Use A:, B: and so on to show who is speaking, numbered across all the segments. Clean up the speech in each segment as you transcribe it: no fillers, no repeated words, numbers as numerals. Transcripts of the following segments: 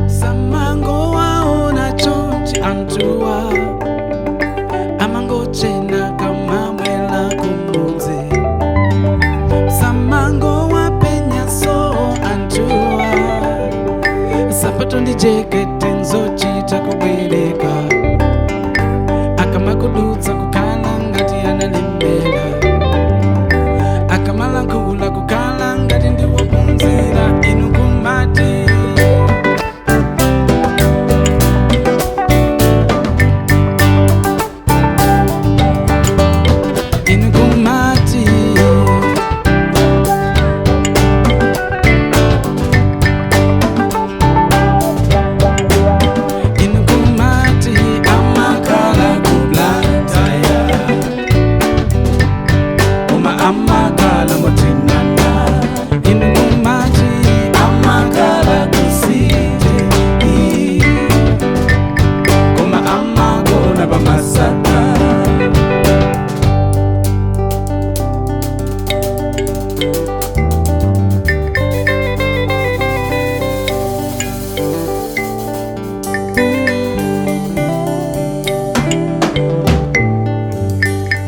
A: Samango waona chonchi antuwa amangochena kama mwela kumudzi. Samango wapenya so antuwa sapato ndi jekete nzochita kubwereka akamakudutsa kukhala ngati analembera akamalankhula kukhala ngati ndiwophunzira inu kumati. Inukumati Inukumati amakala kublantaya Uma amakala motinana Inukumati amakala kusite Kuma amakona bamasaka.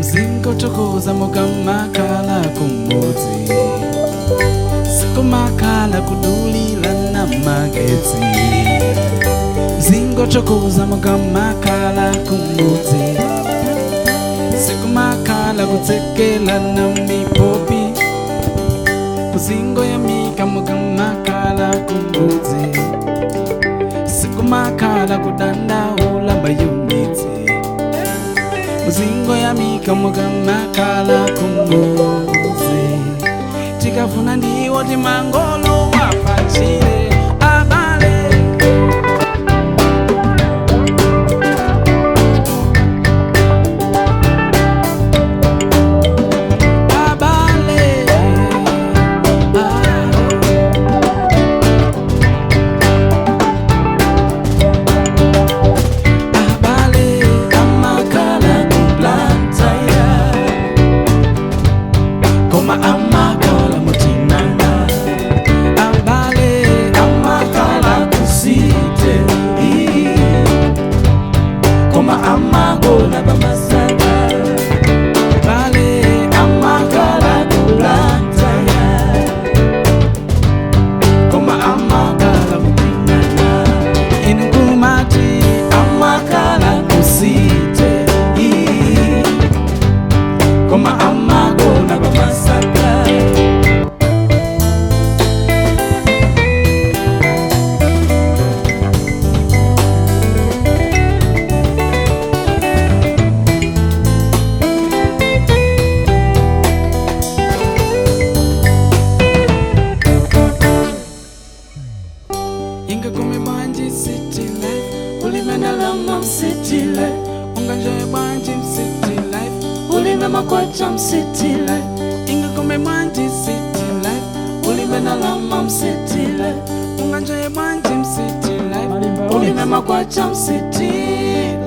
A: Mzingotokoza mukamakhala kumudzi sikumakhala kudulila na magetsi. Mzingotokoza mukamakhala kumudzi sikumakhala kutsekela na mipopi. Mzingo yamika mukamakhala kumudzi sikumakhala kudandaula mayunitsi. Muzingo yamika mukamakhala kumudzi tikafuna ndiwo timangolo wapachile abale. Abale, ah. Abale amakhala kuplantaya koma amakhala mutinana. Abale amakhala kusite koma amagona bamasaka. Abale amakhala kuplantaya koma amakhala mutinana. Inukumati amakhala kusite koma amagona bamasaka. Ingakome bwanji city life ulime ndalama mcity life unganjoye bwanji mcity life ulime makwacha mcity life. Ingakome bwanji city life ulime ndalama mcity life unganjoye bwanji mcity life ulime makwacha mcity life.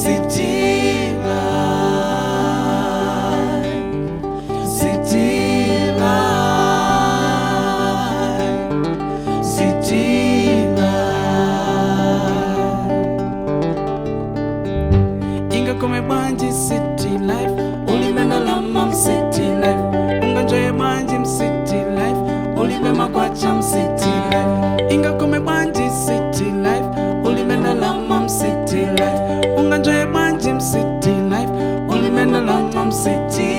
A: City life. City life. City life. Ingakome bwanji city life ulime ndalama mcity life unganjoye bwanji mcity life ulime makwacha mcity life. Ingakome bwanji city life ulime ndalama mcity life unganjoye bwanji mcity life ulime ndalama mcity.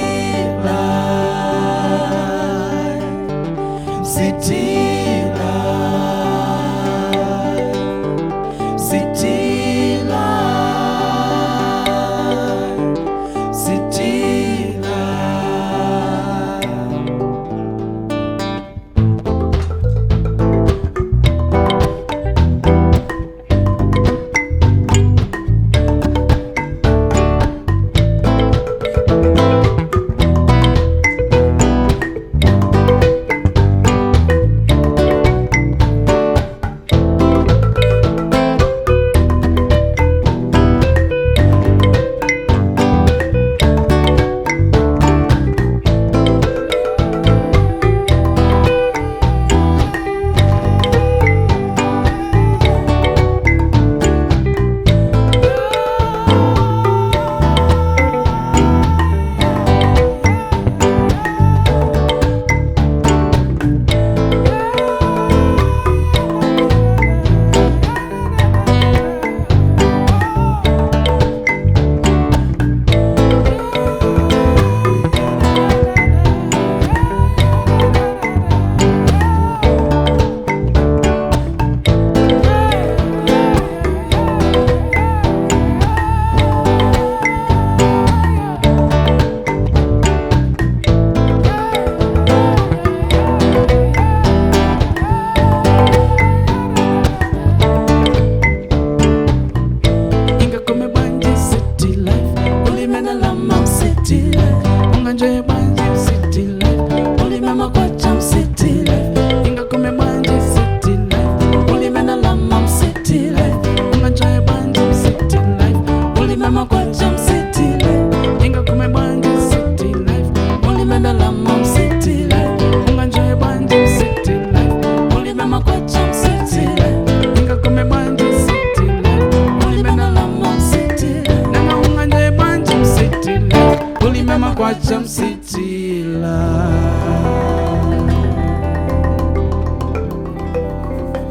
A: City life. Unganjoye bwanji city life. Ulibe makwacha city life. Ingakome bwanji city life. Ulibe ndalama city life. Unganjoye bwanji city life. Ulibe makwacha city life. Ingakome bwanji city life. Ulibe ndalama city life. Unganjoye bwanji city life. Ulibe makwacha city life. Ingakome bwanji city life. Ulibe ndalama city life. Nanga unganjoye bwanji city life. Ulibe makwacha city life.